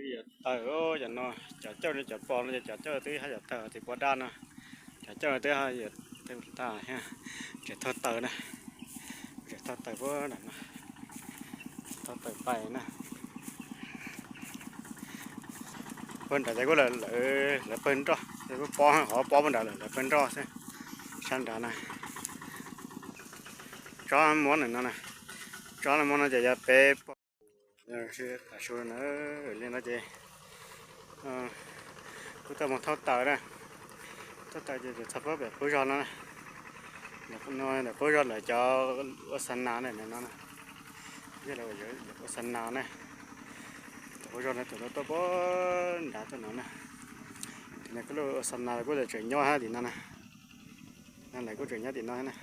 Taws, cov no, cov cauj no, cov pos no ces cov cauj twb haj yam tawg txiv puas daj no. Cov cauj no twb haj yam tawg tag thiab. Tseem thauj taws na, tseem thauj taws puag nram no, thauj taws pais na. Puag nrad ces kuj lawv, lawv pawg nroj, kuj pob, qhov pob puag nrad lawv, lawv pawg nroj xwb. Sab nrad na, tsob muab no na, tsob muab no ces yog peb pawg. Tav su na, li no ces kuj tuaj mus thauj taws na. Thauj taws ces txog puag pem qub zog no, ntawm qub zog lawv cov ua xa nas na no, ua xa nas na. Ntawm qub zog no tus no tuaj puag nrad tuaj no na. Tim no kuj lub ua xa nas kuj tseem nyob tim no na. No lawv kuj tseem nyob tim no na,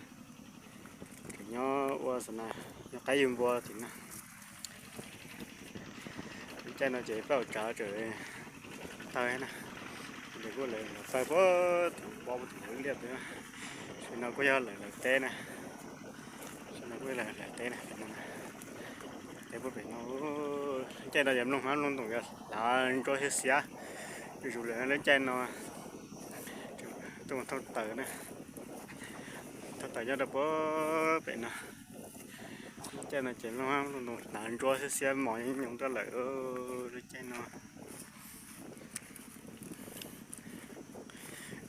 tseem nyob ua xa nas, nyob qaib yug npua tim no. Lub caij no ces peb ua tsav tseem tawg na, ces kuj lawv tawg puag tim pob puag tim liaj pem. Sim no kuj yog lawv lawv teb na, sim no kuj yog lawv lawv teb na, teb puag pem no. Lub caij no ces mloog hmab mloog ntoos yuav hlav ntsuab xiab xiab, zuj zus lawm lub caij no. Tuaj mus thauj taws na, thauj taws nyob rau puag pem no. Lub caij no ces mloog hmab mloog ntoos hlav ntsuab xiab xiab mos nyoos nyoos rau lawm lub caij no.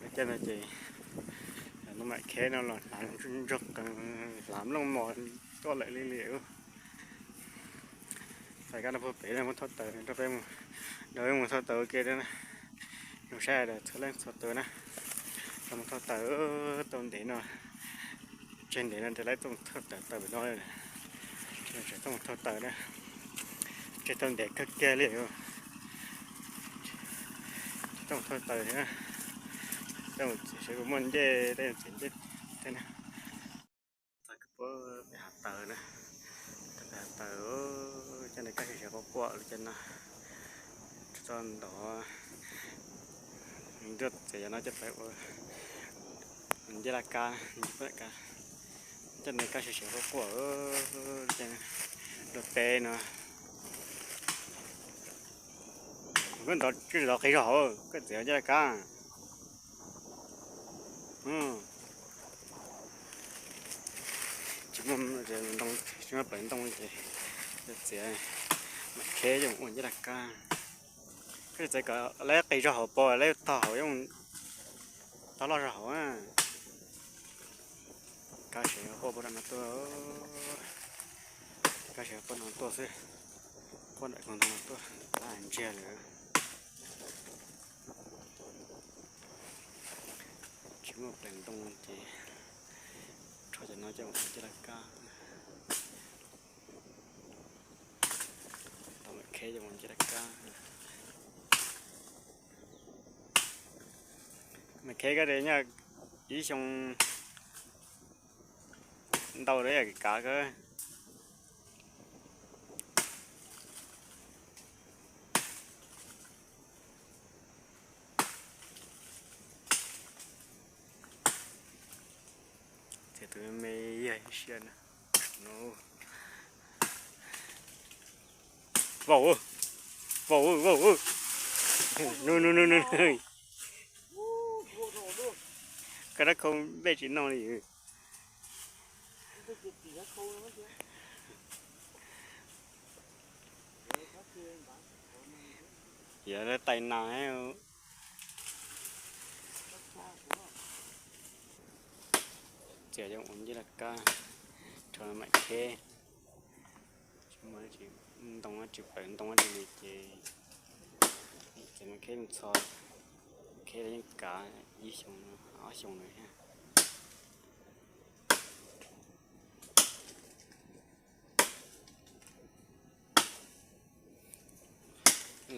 Lub caij no ces tus mam kheb no los hlav ntsuag qees, hlav nplooj mos tuaj lawm li li. Txais kab no puag pem no mus thauj taws, nrog peb mus, nrog peb mus thauj taws ua ke na. Zoo saib txhua leej txhua tus na, tuaj mus thauj taws tau ntev no. Tseg ntev no ces lawv tuaj mus thauj taws taws pem no, tseem tuaj mus thauj taws na. Tseg tau ntev kawg kiag li, tuaj mus thauj taws thiab. Tej mus txiav seb puas muaj ncej, tej mus txiav ncej tej na. Txog puag pem hav taws na, txog pem hav taws, caij no kaj siab quaj quaj li caij no. Txog ntawd, ntuj txiav yog no coj pais ua ncej laj kab, ncej laj kab. Caij no kaj siab quaj quaj, caij no, luaj teb no. Koj ntov tsis tau qis zog hauv, koj txiav ncej laj kab. Tsis muaj ntoo, tsis muaj plaws ntoo ces txiav mam kheb coj mus ua ncej laj kab. Koj txiav kom lawv qis zog hauv pob, lawv tog hauv, tog loj zog hauv. Kaj siab quaj puag no tuaj, kaj siab quaj no tuaj xwb, quaj ntawm koog ntoo no tuaj, ntsiag lawm. Tsis muaj plaws ntoo ces rho cov no coj mus ua ncej laj kab, tau mam kheb coj mus ua ncej laj kab. Mam kheb koj de nyob ib xyoo ntau lawm yam kav kawg. Txiav tus me me yag ib siab na. Vaum, vaum, vaum. Nu nu nu nu. Koj rab khau npej tsis noj li. Yog tais nas. Txiav coj ua ncej laj kab, rho mam kheb. Tsis muaj ntoo, tsis plaws ntoo li ces txiav mam kheb mus txhos, kheb los yeej kav ib xyoo ob xyoo na thiab.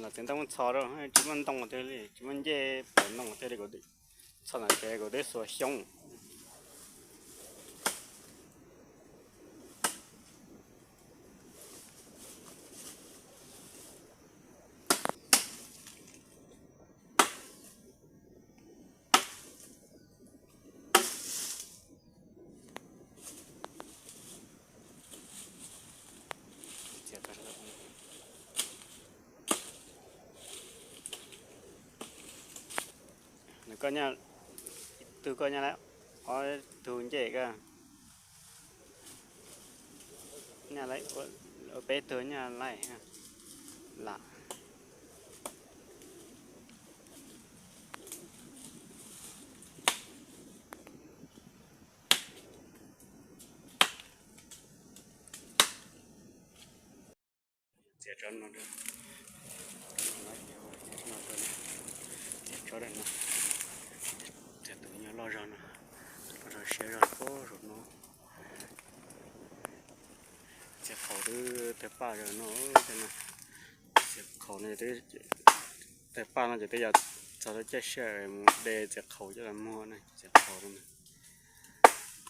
Los txiav ntoo mus txhos rau, tsis muaj ntoo tiag li, tsis muaj ncej plaws ntoo tiag li, kuv txhos ntawm kev kuv twb xuas xyoob. Koj nyaj, tug koj nyaj laij ob tug ncej koj, nyaj laij ua peb tug nyaj laij lam. Txiav tsob no, tsob no, txiav tsob no, txiav tus nyob loj zog no, loj zog siab zog pab saum no. Txiav qhaus twb tawg paj zog no, txiav qhaus no, tawg paj no ces twb yog txog lub caij sij hawm mus de txiav qhaus coj los muag na, txiav qhaus no.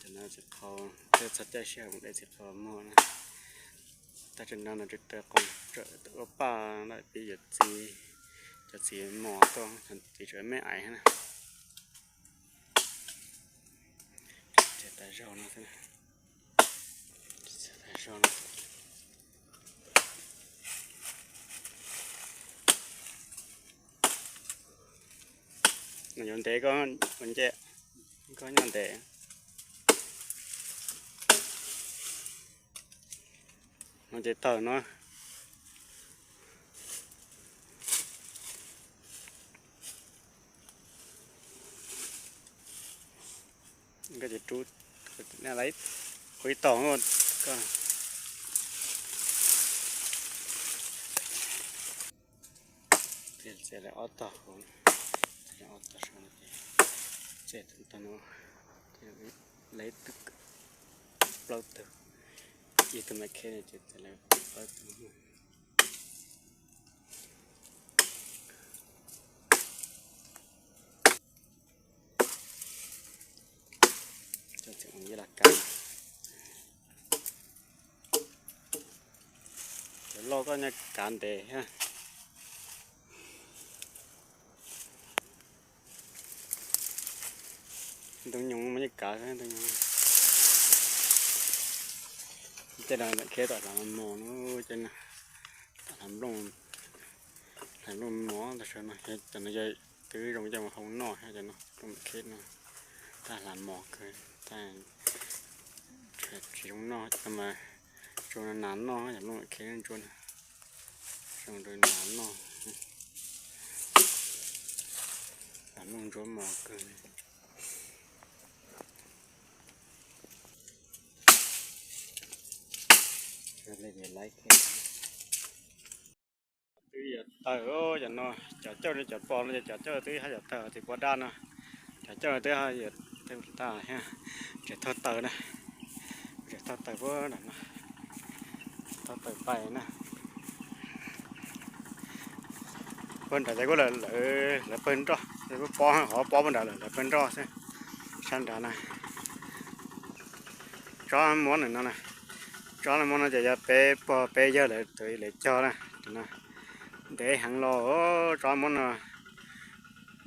Cov no txiav qhaus, twb txog caij sij hawm mus de txiav qhaus los muag na. Tag tseem no no tseem tawg qhaus, tseem ua paj lawm peb yuav txiv, cov txiv mos tuaj, cov txiv tseem me aiv na. Txiav tas zog no, txiav tas zog no. No yuav ntev koj ua ncej, koj nyob ntev. No ces tawg no. Koj ces rub, ua ib tog, koj txiav lawm ob tog hauv, ob tog saum no, txiav tag no, lawv plaub tug, ib tug me kheb no ces txiav lawm plaub tug. Cov loj koj nyob kav ntev thiab. Ntoo nyoos mas yeej kav ntoo nyoos. Tej no kheb tom hlav mos no, ces tom hlav nplooj, hlav nplooj mos tas saum no, cov no yog twb zoo coj mus hau noj thiab, cov no nplooj kheb no, tab hlav mos kawg, tab tsis zoo noj, cov no mas tsuas nas noj, yog nplooj kheb ntsuab na, zoo rau nas noj, hlav nplooj ntsuab mos kawg. Twb yuav tawg, cov no, cov cauj no, cov pos no ces cov cauj twb haj yam tawg, tiv puas daj no, cov cauj no twb haj yam tawg tag thiab, tseem thauj taws na, tseem thauj taws puag nram no, thauj taws pais na. Puag nrad ces kuj lawv, lawv pawg nroj, kuj pob, qhov pob puag nrad lawv, lawv pawg nroj xwb. Sab nrad na, tsob muab no na, tsob muab no ces yog peb pog peb yawg lawv txawm lawv cog na, ntev heev los tsob muab no.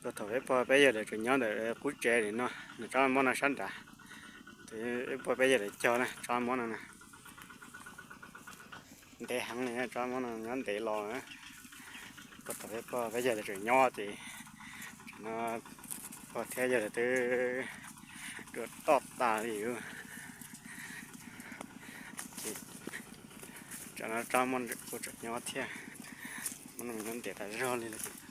Puag thaum peb pog peb yawg lawv tseem nyob ntawm qub tsev li no, nws tsob muab no sab nrad, peb pog peb yawg lawv cog na tsob muab no na. Ntev heev li, tsob muab no nyob ntev los. Puag thaum peb pog peb yawg lawv tseem nyob ces no, pog thiab yawg lawv twb dua toj tas li. Ces tsam no tsob muab kuj tseem nyob thiab, muab no nyob ntev tas zog li lawm.